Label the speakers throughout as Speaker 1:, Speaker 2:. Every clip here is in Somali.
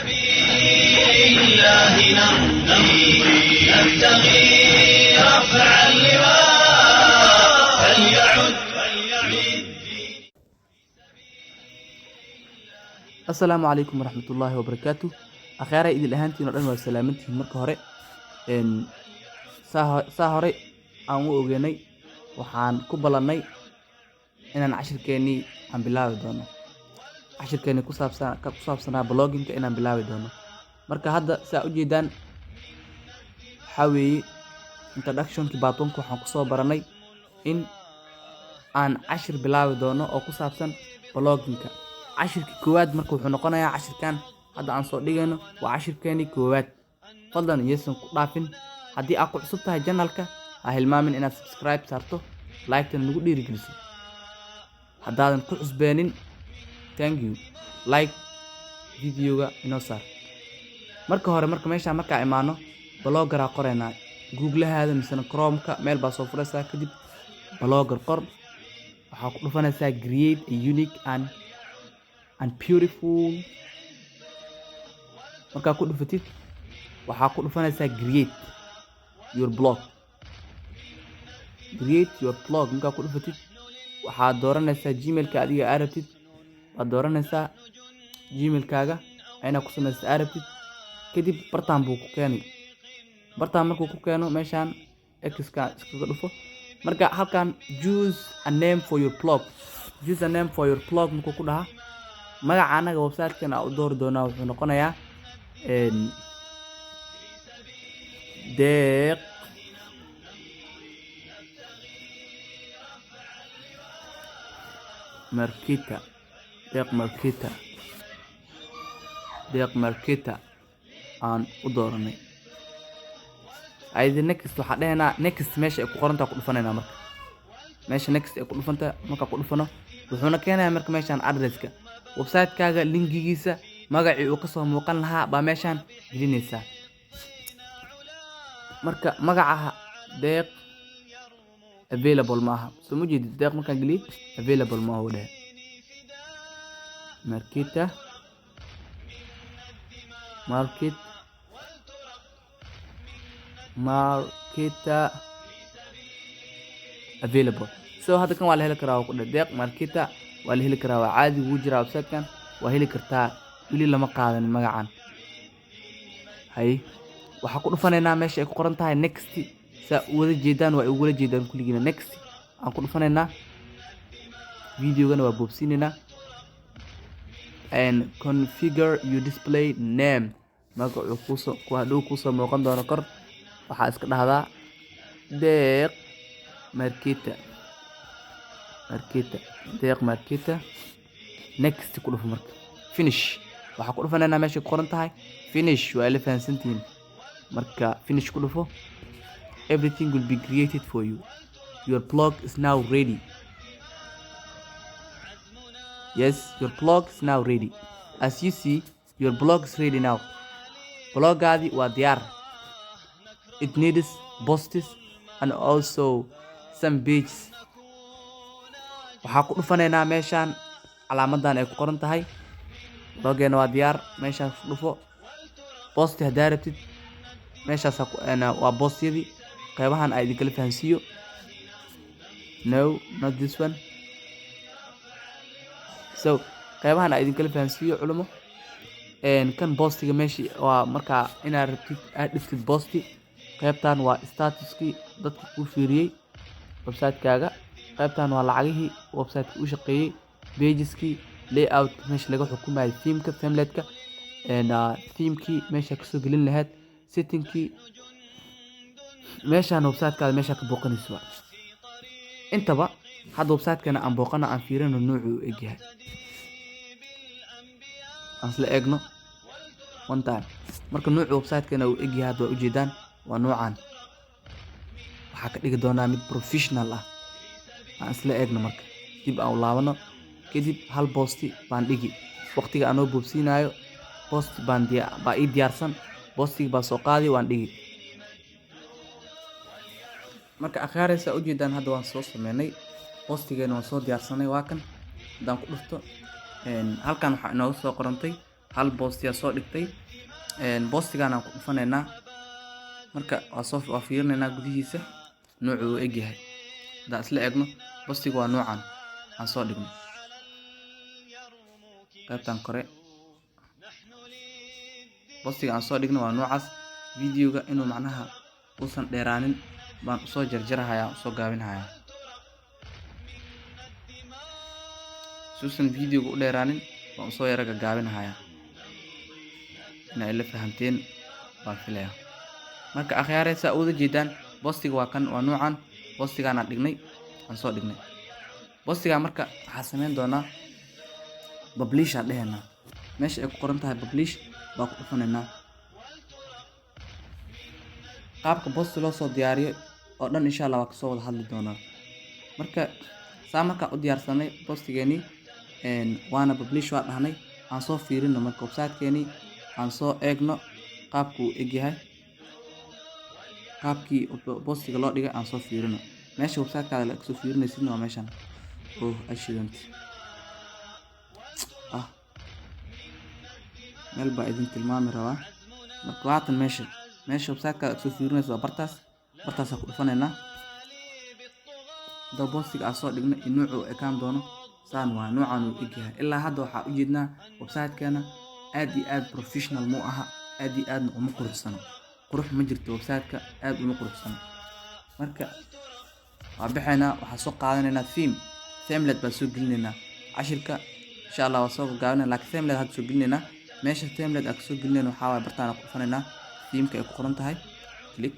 Speaker 1: الله نمضي نبتغي رفع اللواء فليعد للدين.
Speaker 2: Asalaamu calaykum waraxmatullaahi wabarakaatu. Akhyaaray, idil ahaantiin oo dhan waa salaamantihiin. Marka hore saa hore aan u ogeynay, waxaan ku ballannay inaan cashirkeennii aan bilaabi doono, cashirkeennii ku saabsan ka ku saabsanaa bloggingka inaan bilaabi doono. Marka hadda saa ujeedaan waxaa weeye introductionkii part one-ka. Waxaan kusoo baranay in aan cashir bilaabi doono oo ku saabsan bloggingka. Cashirka koowaad marka wuxuu noqonayaa cashirkan hadda aan soo dhigayno, waa cashirkeenii koowaad. Fadlan yaysan ku dhaafin. Haddii aad ku cusub tahay channelka, ha hilmaamin inaad subscribe saarto, like-tana nagu dhiirigeliso. Haddaadan ku cusbeenin, thank you, like videoga inoo saar. Marka hore, marka meeshaan markaa imaano, bloggeraa qoraynaa. Googlahaada misena Chromeka meel baa soo furaysaa, kadib Blogger qor. Waxaa ku dhufanaysaa "Create a unique and beautiful". Markaa ku dhufatid, waxaa ku dhufanaysaa "Create your blog". "Create your blog" markaa ku dhufatid, waxaad dooranaysaa Gmailka adiga aa rabtid waad dooranaysaa, Gmailkaaga inaad ku samaysa aa rabtid. Kadib bartaan buu ku keenay. Bartaan markuu ku keeno, meeshaan X-ka iskaga dhufo. Marka halkan "Choose a name for your blog", "Choose a name for your blog" markuu ku dhaha, magaca anaga website-kan aan u doori doonaa wuxuu noqonayaa Deeq Markita, Deeq Markita, Deeq Markita aan u dooranay. Ayada next waxaa dhehaynaa, next meesha ay ku qorantaha ku dhufanaynaa. Marka meesha next ay ku dhufantahay markaa ku dhufano, wuxuuna keenayaa marka meeshaan addresska website-kaaga, linkigiisa, magacii uu kasoo muuqan lahaa baa meeshaan gelinaysaa. Marka magaca Deeq available ma aha, soo ma jeedid? Deeq markaan geliyey, available ma aha uu dhehe. Markita, market, Marketa available. So hadda kan waa la heli karaa, waa ku dheh Deeq Marketa waa la heli karaa, waa caadi, wuu jiraa website-kan, waa heli kartaa, weli lama qaadanin magacan. Hay, waxaa ku dhufanaynaa meesha ay ku qoran tahay next. Saa u wada jeedaan, waa igula jeedaan kulligiina. Next aan ku dhufanaynaa, videogana waa boobsiinaynaa. And "Configure your display name", magacuu kuusoo ku hadhow kuusoo muuqan doono kor, waxaa iska dhahdaa Deeq Marketa, Marketa, Deeq Marketa. Next ku dhufo. Marka finish waxaa ku dhufanaynaa meeshay ku qoran tahay finish. Waa ila fahansantihiin. Marka finish ku dhufo, everything will be created for you. Your blog is now ready. Yes, your blog is now ready. As you see, your blog is ready now. Bloggaadi waa diyaar. It needs posts and also some pages. Waxaa ku dhufanaynaa meeshaan calaamadan ay ku qoran tahay bloggeena waa diyaar. Meeshaan ku dhufo. Posti haddaa rabtid, meeshaas waa postyadii. Qeybahan aa idinkala fahansiiyo. No, not this one. So qeybahan aa idinkala fahansiiyo, culimo. Kan postiga meesha waa markaa inaad rabtid aad dhigtid posti. Qeybtan waa statuskii dadka kuu fiiriyey website-kaaga. Qeybtan waa lacagihii website-ka u shaqeeyey, pageski, layout, meesha laga xukumayay themeka, template-ka, themekii meesha kasoo gelin lahayd, settingkii, meeshaan website-kaada meesha ka booqanayso waa. Intaba hadda website-kana aan booqana, aan fiirino nuucu u egyahay, aan isla eegno one time. Marka nuucu website-kana uu egyahay hadda waa ujeedaan, waa nuucan. Waxaa ka dhigi doonaa mid professional ah. Aan isla eegno. Marka dib aan u laabano, kadib hal posti baan dhigi. Waqtiga anoo boobsiinayo, post baan baa ii diyaarsan, postiga baa soo qaadi, waan dhigi. Marka akhyaaraysa ujeedaan, hadda waan soo sameynay postigeena, waan soo diyaarsanay, waa kan. Haddaan ku dhufto halkan, waxaa inooga soo qorantay Hal post-iyaa soo dhigtay. Post-igaan aan ku dhufanaynaa. Marka waa soo waa fiirinaynaa gudihiisa noocu uu egyahay. Haddaan isla eegno, post-iga waa noocan aan soo dhignay. Qaybtan kore post-iga aan soo dhignay waa noocaas. Video-ga inuu macnaha uusan dheeraanin baan usoo jarjarahayaa, usoo gaabinhayaa. Suusan video-ga u dheeraanin baan usoo yara gagaabinhayaa. Inaa ila fahamteen baan filayaa. Marka akhyaare, saa uwada jeedaan, post-iga waa kan, waa noocan post-igaan aan dhignay, aan soo dhignay post-iga. Marka waxaa sameyn doonaa publish aan dhehaynaa. Meesha ay ku qoran tahay publish baa ku dhufanaynaa. Qaabka post loo soo diyaariyo oo dhan, insha Allah, waa kasoo wada hadli doonaa. Marka saa markaan u diyaarsanay post-igeenii, waana publish waa dhahnay. Aan soo fiirino marka website-keenii, aan soo eegno qaabku uu egyahay, qaabkii post-iga loo dhigay aan soo fiirino. Meesha website-kaada la kasoo fiirinaysidna waa meeshan. Oh, accident ah, meel baa idin tilmaami rabaa. Marka waatan meesha website-kaada kasoo fiirinayso waa bartaas. Bartaasaan ku dhufanaynaa. Hadaba post-iga aan soo dhignay iyo noocu uu ekaan doono saan waa noocan uu egyahay. Ilaa hadda waxaa u jeednaa website-keena aad iyo aad professional mu aha, aad iyo aadna uma quruxsano. Qurux ma jirto, website-ka aad uma quruxsano. Marka waa bixaynaa, waxaa soo qaadanaynaa theme, template baan soo gelinaynaa. Cashirka insha Allah waa soo gaabinayna, laakiin template hadda soo gelinaynaa. Meesha template aan kasoo gelinayna waxaa waaye bartaan ku dhufanaynaa, theme-ka ay ku qoran tahay click.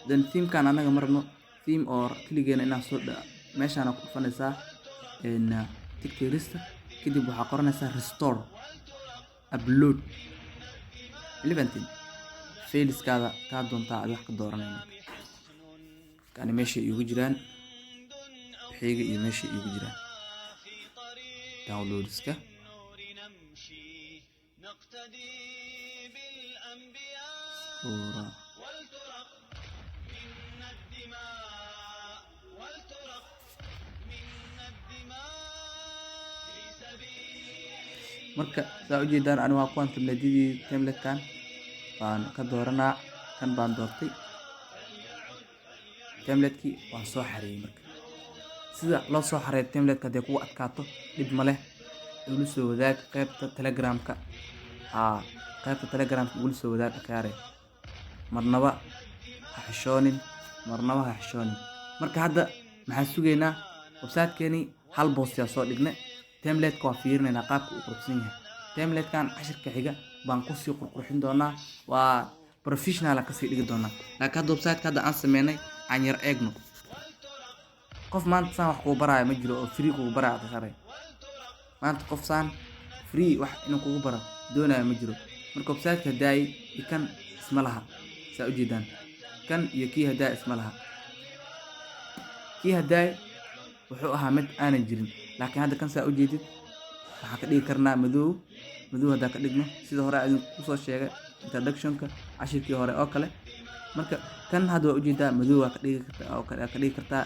Speaker 2: Then theme-kan anaga ma rabno theme oo keligeena inaan soo meeshaan ku dhufanaysaa tick-tirista. Kadib waxaa qoranaysaa restore upload eleventeen. Files-kaada kaa doontaa aad wax ka dooranay. Marka ani meesha iigu jiraan wixiyga iyo meesha iigu jiraan downloads-ka.
Speaker 1: نقتدي بالأنبياء
Speaker 2: Sura.
Speaker 1: ولترق منا الدماء، ولترق منا الدماء في سبيل
Speaker 2: Marka saa ujeedaan, ani waa kuwan template-yadii. Template-kan baan ka dooranaa, kan baan doortay. Template-kii waan soo xareeyey. Marka sida loo soo xareeyo template-ka hadday kugu adkaato, dhib ma leh, igula soo wadaag qaybta Telegramka. Haa, qaybta Telegramka igula soo wadaag, akhyaare. Marnaba ha xishoonin, marnaba ha xishoonin. Marka hadda maxaan sugaynaa? Website-keenii hal post yaa soo dhignay. Template-ka waa fiirinaynaa qaabka uu quruxsan yahay. Template-kan cashirka xiga baan kusii qurqurxin doonaa, waa professional aan kasii dhigi doonaa. Laakiin hadda website-ka hadda aan sameynay aan yar eegno. Qof maanta saan wax kugu baraayo ma jiro oo free kugu baraayo, akhyaare. Maanta qof saan free wax inuu kugu baro doonayo ma jiro. Marka website-ka hadaayay iyo kan isma laha. Saa ujeedaan, kan iyo kii hadaaya isma laha. Kii hadaay wuxuu ahaa mid aanan jirin, laakiin hadda kan saa ujeedid waxaa ka dhigi karnaa madow. Madow haddaa ka dhigno, sida hore idin kusoo sheegay introduction-ka cashirkii hore oo kale. Marka kan hadda waa ujeedaa, madow waa ka dhigi kartaa oo ka dhigi kartaa,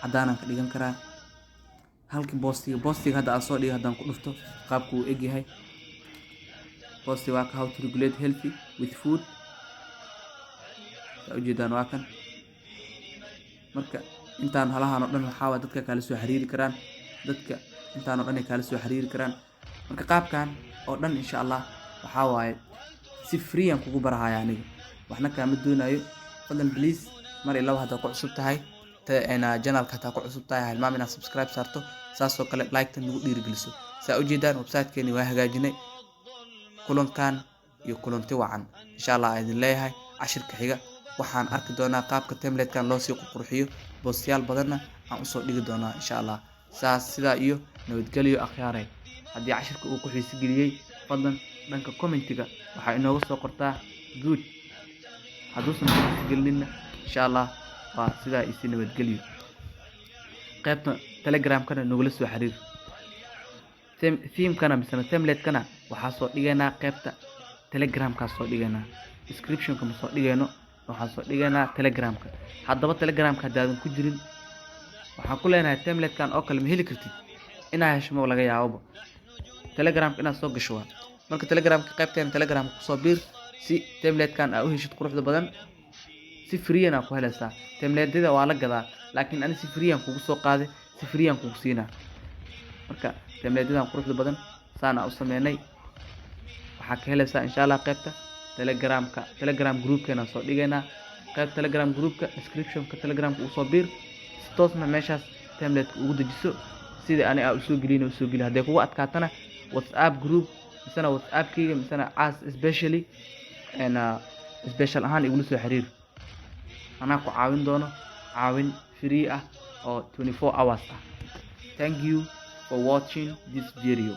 Speaker 2: caddaanaan ka dhigan karaa. Halkii post-iga hadda aan soo dhigay haddaan ku dhufto, qaabku uu egyahay post-i waa ka "How to regulate healthy with food". Saa ujeedaan, waa kan. Marka intaan halahan oo dhan waxaa waay dadka kaala soo xiriiri karaan, dadka intaan oo dhan ay kaala soo xiriiri karaan. Marka qaabkan oo dhan, insha Allah, waxaa waaye si free aan kugu barahaya. Aniga waxna kaama doonayo. Fadlan, please, mar iyo laba haddaad ku cusub tahay channel-ka, hataa ku cusub tahay, hilmaam inaad subscribe saarto, saasoo kale like-ta nagu dhiirigeliso. Saa ujeedaan, website-keeni waa hagaajinay. Kulankan iyo kulanti wacan, insha Allah, aan idin leeyahay. Cashirka xiga waxaan arki doonaa qaabka template-kan loo sii qurqurxiyo, post-yaal badanna aan usoo dhigi doonaa, insha Allah. Saas sidaa iyo nabadgelyo, akhyaaray. Haddii cashirka uu ku xiisi geliyey, fadlan dhanka comment-iga waxaa inooga soo qortaa good. Hadduusan ku xiisi gelinina, insha Allah, waa sidaa iyo si nabadgelyo. Qaybta Telegramkana nagula soo xiriir. Theme-kana misena template-kana waxaa soo dhigaynaa qaybta Telegramkaa soo dhigaynaa. Description-ka ma soo dhigayno, waxaan soo dhigaynaa Telegramka. Haddaba Telegramka haddaadan ku jirin, waxaan ku leenahay template-kan oo kale ma heli kartid. Inaa hesho ma laga yaababa. Telegramka inaad soo gasho waa. Marka Telegramka, qaybteena Telegramka kusoo biir si templatekan aa u heshid quruxda badan. Si free ah ku helaysaa. Templateada waa la gadaa, laakiin ani si free aan kugu soo qaaday, si free aan kugu siinaa. Marka templateadan quruxda badan saan aan u sameynay waxaa ka helaysaa, insha Allah, qaybta Telegramka. Telegram groupkeena soo dhigaynaa, qayb Telegram groupka, descriptionka Telegramka usoo biir, si toosna meeshaas template ugu dejiso. Sida ani aa usoo gelin usoo geli. Hadday kugu adkaatana, WhatsApp group misena WhatsAppkayga misena caas especially special ahaan igula soo xiriir. Anaa ku caawin doono, caawin free ah oo 24 hours ah. Thank you for watching this video.